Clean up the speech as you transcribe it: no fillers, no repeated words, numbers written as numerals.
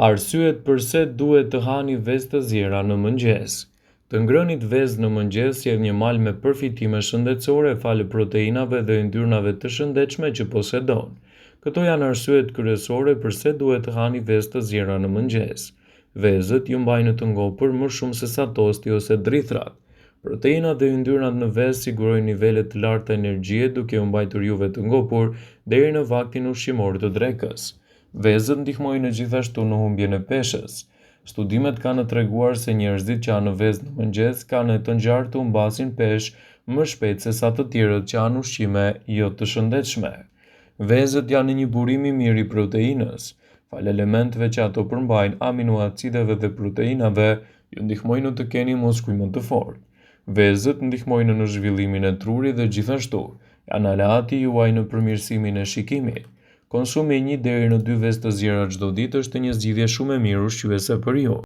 Arsyet përse duhet të hani vezë të ziera në mëngjes. Të ngrënit vezë në mëngjes sjell një mal me përfitime shëndetësore falë proteinave dhe yndyrnave të shëndetshme që posedon. Këto janë arsyet kryesore përse duhet të hani vezë të ziera në mëngjes. Vezët ju mbajnë të ngopur më shumë sesa tosti ose drithërat. Proteinat dhe yndyrnat në vezë sigurojnë nivele të larta energjie duke ju mbajtur juve të ngopur deri në vaktin ushqimor të drekës. Vezët ndihmojnë gjithashtu në humbjen e peshës. Studimet kanë treguar se njerëzit që hanë vezë në mëngjes kanë të ngjarë të humbasin peshë më shpejt sesa të tjerët që hanë ushqime jo të shëndetshme. Vezët janë një burim i mirë i proteinës. Falë elementëve që ato përmbajnë, aminoacideve dhe proteinave, ju ndihmojnë të keni muskuj më të fortë. Vezët ndihmojnë në zhvillimin e trurit dhe gjithashtu janë aleati juaj në përmirësimin e shikimit. Konsumi i një deri në dy vezë të ziera çdo ditë është një zgjidhje shumë e mirë ushqyese për ju.